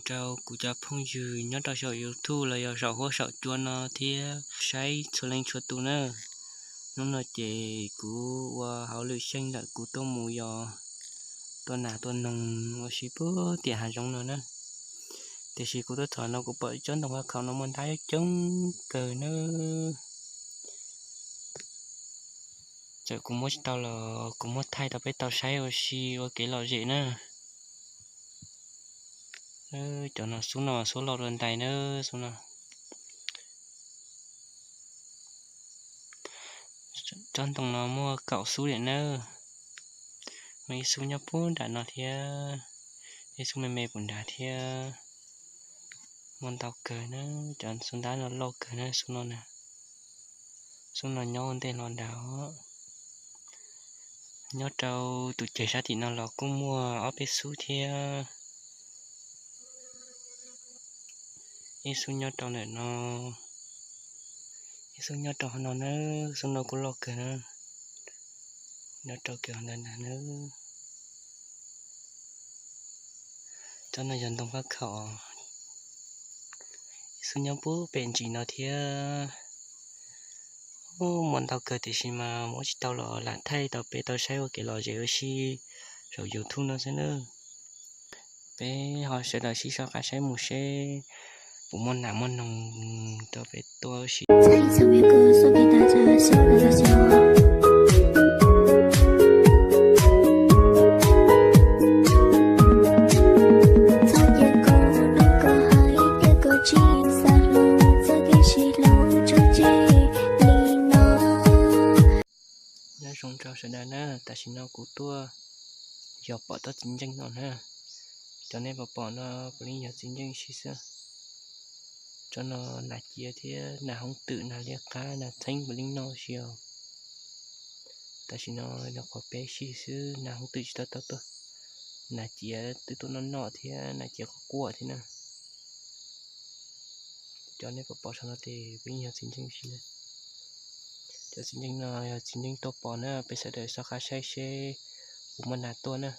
Rau kuv cov phooj ywg nyob rau saum YouTube los yog saum huab saum cua no thiab saib txhua leej txhua tus na. Hnub no ces kuv ua hauj lwm xyeej lawm, kuv tuaj mus yos tua nas tua noog ua si puag tim hav zoov no na. Tiam sis kuv tuaj txog no kuv pom tsob ntoo faj khaum no muaj ntab coob kawg na. Txawm kuv muab tsis tau los kuv muab thaij rau peb tau saib ua si ua kev lom zem na. Cov no xub no xub loj dua ntais na, xub no. Tsob ntoo no muaj kaum xub liam nawb. Muaj ib xub nyob puag nram no thiab, ib xub me me puag nrad thiab. Muaj ntau kawg na, cov xub ntab no loj kawg na, xub no na. Xub no nyob ua ntej hlo nrad os. Nyob rau tus ceg sab tim no los kuj muaj ob peb xub thiab. Ib xub nyob rau ntawm no, ib xub nyob rau hauv no na, xub no kuj loj kawg na. Nyob rau kiag hauv ntawd ntag na. Tsob no yog ntoo faj khaum, ib xub nyob puag pem ntsis no thiab. Muaj ntau kawg tiam sis mas muab tsis tau los lam thaij tau peb tau saib ua kev lom zem ua si saum YouTube no xwb na. Peb ho sawv daws sib sau qab saib mus seb puas muaj nas muaj noog rau peb tua si. Nyob zoo rau sawv daws na, tam sim no kuv tuaj yog pom tsob txiv nceej no na. Cov nej pom pom no puav leej yog txiv nceej si xwb. Tsob no nas ciav thiab nas hoob twm nas liab qab nas txheeb puav leej noj si os. Tam sim no yog qhov peb si xwb, nas hoob twm tsis tau tau tuaj. Nas ciav twb tuaj noj noj thiab nas ciav quaj quaj thiab na. Cov nej pom pom saum no ces puav leej yog txiv nceej si na. Cov txiv nceej no yog txiv nceej tuaj pom na, peb sawv daws soj qab saib seb puas muaj nas tuaj na.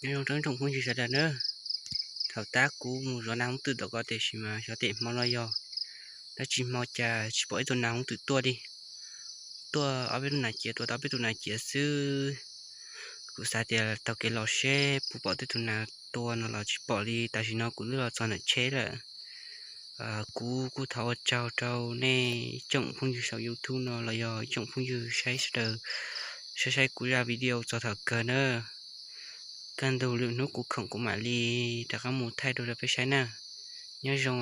Nyob zoo rau ib tsoom phooj ywg sawv daws na. Thaum tab kuv mus zov nas hoob twm tom ko tiam sis mas xyov tej hmo no yog dab tsi hmo cas tsis pom ib tug nas hoob twm tuaj li. Tuaj ob peb tug nas ciav, tua tau ob peb tug nas ciav xwb. Kuv xav tias taug kev los seb puas pom tej tug nas tua no los tsis pom li. Tam sim no kuv twb los txog ntawm tsheb lawm. Kuv kuj thov ua tsaug rau nej ib tsoom phooj ywg saum YouTube no los yog ib tsoom phooj ywg saib sawv daws saib saib kuv zaj video txog thaum kawg na. Kaj ntug lwm hnub kuv khoom kuv mam li rov qab mus thaij dua rau peb saib na. Nyob zoo.